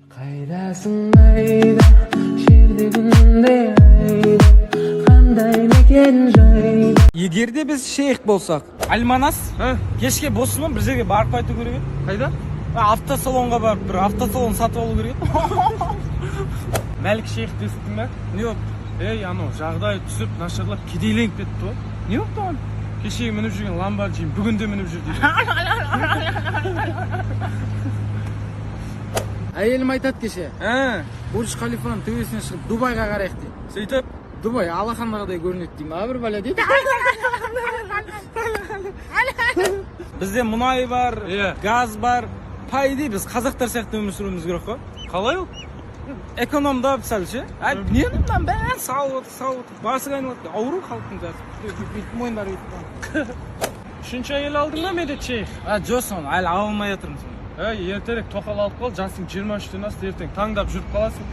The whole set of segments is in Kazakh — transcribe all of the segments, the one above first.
Қайдасың, айда, жерде, күнде, айда, қандай мекен жайда? Егер де біз шейх болсақ, Альманас, кешке боссың ба? Бір жерге барып қайту керек еді. Қайда? Автосалонға барып, бір автосалон сатып алу керек еді. Мәлік шейх естідің ба? Не болды? Ей, анау жағдайы түсіп, нашарлап, кедейленіп кетті ғой. Не болды оған? Кешегі мініп жүрген Ламборджини бүгін де мініп жүр дейді. Әйелім айтады кеше, Ә, Бурдж Халифаның төбесіне шығып, Дубайға қарайық дейді. Сөйтіп? Дубай алақандағыдай көрінеді деймін, а бір бәле дейді. Бізде мұнай бар, Иә. газ бар. По идее, біз қазақтар сияқты өмір сүруіміз керек қой. Қалай ол? Экономдап сәл ше. А нені мынаның бәрін салып отыр, салып отыр. Басы айналады. Ауру халықтың жасы. Бүйтіп мойындары бүйтіп. Үшінші әйел алдың ба, Медет шейх? А, жоқ, соны әлі ала алмай жатырмын соны. Ей, ертерек тоқал алып қал, жасың 23-тен асты, ертең таңдап жүріп қаласың.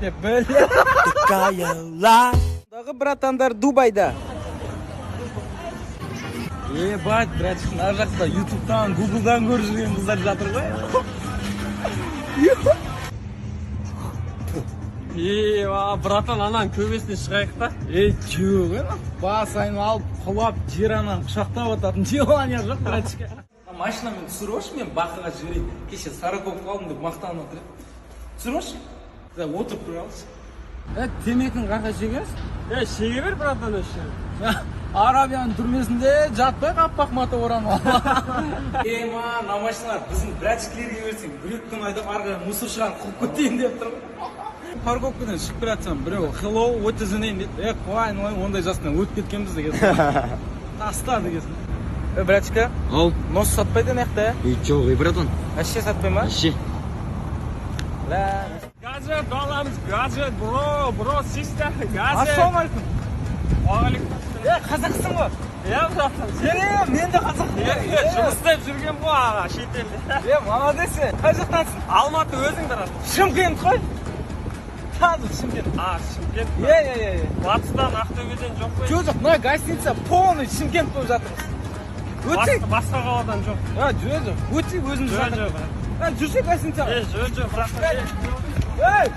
Деп бля. Дағы братандар Дубайда. Ебать, братик, мына жақта Ютубтан, Гуглдан көріп жүрген қыздар жатыр ғой. Е, братан, ананың көбесіне шығайық та. Ей, жоқ, е, бас айналып, құлап, жер ананы құшақтап жататын желание жоқ, братишка. Машинамен түсіріп алшы, мен Бақыға жіберейін. Кеше сороковка алдым деп мақтанып отыр еді. Түсіріп алшы. Да, отырып тұра алшы. Е, темекіні қайда шегесің? Е, шеге бер, братан, осы. Арабияның түрмесінде жатпай, аппақ мата оранып алып. Е, ма, мына машиналар біздің братишкілерге берсең, бір екі күн айдап, ары қарай мусор шығарып қуып кетейін деп тұр. Парковкадан шығып келе жатсам, біреу «Hello, what is your name?» дейді. Е, қой, айналайын, ондай жастан өтіп кеткенбіз деген. Таста дегенсің. Е, братишка, Ал. Нос сатпайды ана жақта, Ей, жоқ, ей, братан. Вообще сатпай ма? Вообще. Ля. Гаджет аламыз, гаджет, бро, бро, sister, гаджет. Ассалаумағалейкум. Уағалейкум. Е, қазақсың ғой. Иә, братан. Е, мен де қазақпын. Е, жұмыс істеп жүрген ғой, аға, шетелде. Е, молодец. Қай жақтансың? Алматы, өзің, брат. Шымкент қой. Таза Шымкент. А, Шымкент. Е, е, е, е. Батыстан, Ақтөбеден жоқ қой? Жоқ, жоқ, мына гостиница полный Шымкент болып жатырмыз. Өтсек. Басқа қаладан жоқ. А, жоқ, жоқ. Өтсек өзіміз Жоқ, жатырмыз. жоқ, брат. А, жүрсек гостиницаға. Е, жоқ, жоқ, брат. Ей!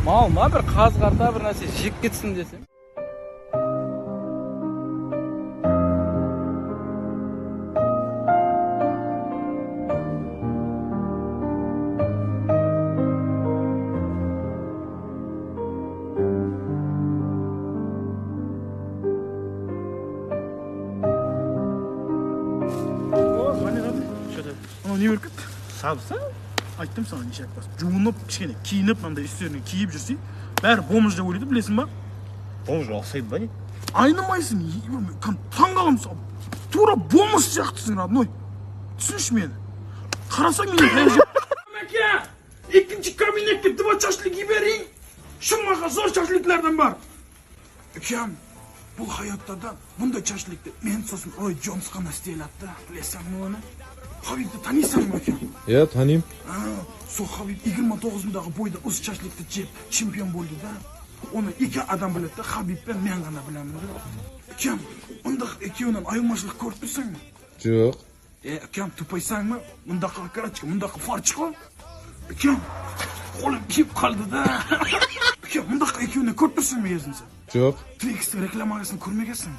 Мал ма, бір қаз қарта бір нәрсе жеп кетсін десем. Анау не беріп кетті? Сабса? Айттым саған, неше рет басып. Жуынып, кішкене киініп, мынандай үстеріне киіп жүрсең, бәрі бомж деп ойлайды, білесің ба? Бомж ұқсайды ба, не? Айнымайсың, таң қаламын саған. Тура бомж сияқтысың, родной. Түсінші мені. Қарасаң мені. Әке, екінші кабинетке два шашлык жіберейін. Шумаға зор шашлыклардан бар. Үкем, бұл хаятта да бұндай шашлыкты мен сосын Рой Джонс қана істей алады да. Білесің бе оны? Хабибті танисың ба, үкем? Иә, танимын. Сол Хабиб 29-ындағы бойда осы шашлыкты жеп, чемпион болды да. Оны екі адам біледі да, Хабиб пен мен ғана білемін да. Үкем, онда екеуінен айырмашылық көріп тұрсың ба? Жоқ. Е, үкем, тупайсың ба? Мұндағы окорочка, мұндағы фарш қой. Үкем, қолым киіп қалды да. Үкем, мұндағы екеуінен көріп тұрсың ба өзің сен? Жоқ. Твикстің рекламасын көрмегенсің.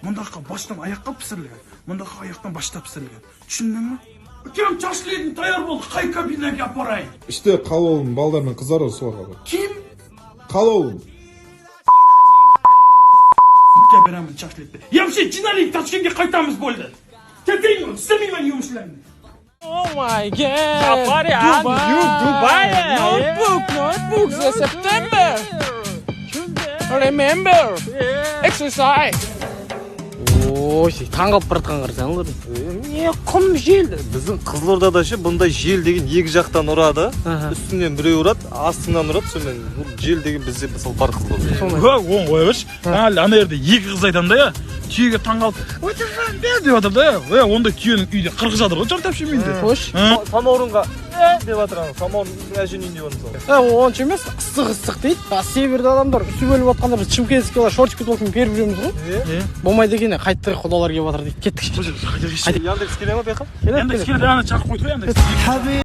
Мұндағы баштан аяққа пісірілген, мұндағы аяқтан башта пісірілген. Түсіндің ме? Үкем, шашлигің даяр болды, қай кабинеге апарайын? Іште Қалауым балдар мен қыздар бар, соларға бар. Ким? Қалауым. Беремін шашликті. Вообще, жиналайық, Ташкентке қайтамыз болды. Кетейін, істемеймін жұмысшыларымды. Oh my God! Safari and you Dubai. Notebook, notebook, the September. Remember, exercise. Ой, таң қалып бара жатқан қарасаң олар. Не құм жел. Біздің Қызылордада ше, бұндай жел деген екі жақтан ұрады. Үстіңнен біреу ұрады, астыңнан ұрады, сонымен бұл жел деген бізде мысалы бар Қызылордада. Оң қоя берші. Әлі ана жерде екі қыз айтамын да, түйеге таң қалып, өте бе деп жатыр да. Е, ондай түйенің үйде қырқы жатыр ғой, жан тәпші менде. Қош. Самаурынға Деп жатыр ана самауыр әженің үйінде бар мысалы. Е, онша емес, ыстық, ыстық дейді. А северде адамдар үсіп өліп жатқанда, біз шымкентскийлер шортик, футболкамен періп жүреміз ғой. Болмайды екен, қайттық, құдалар келіп жатыр дейді. Кеттік. Яндекс келе ма бұяққа? Келеді. Яндекс Келеді. Келеді, ана шақырып қойды ғой Яндекс.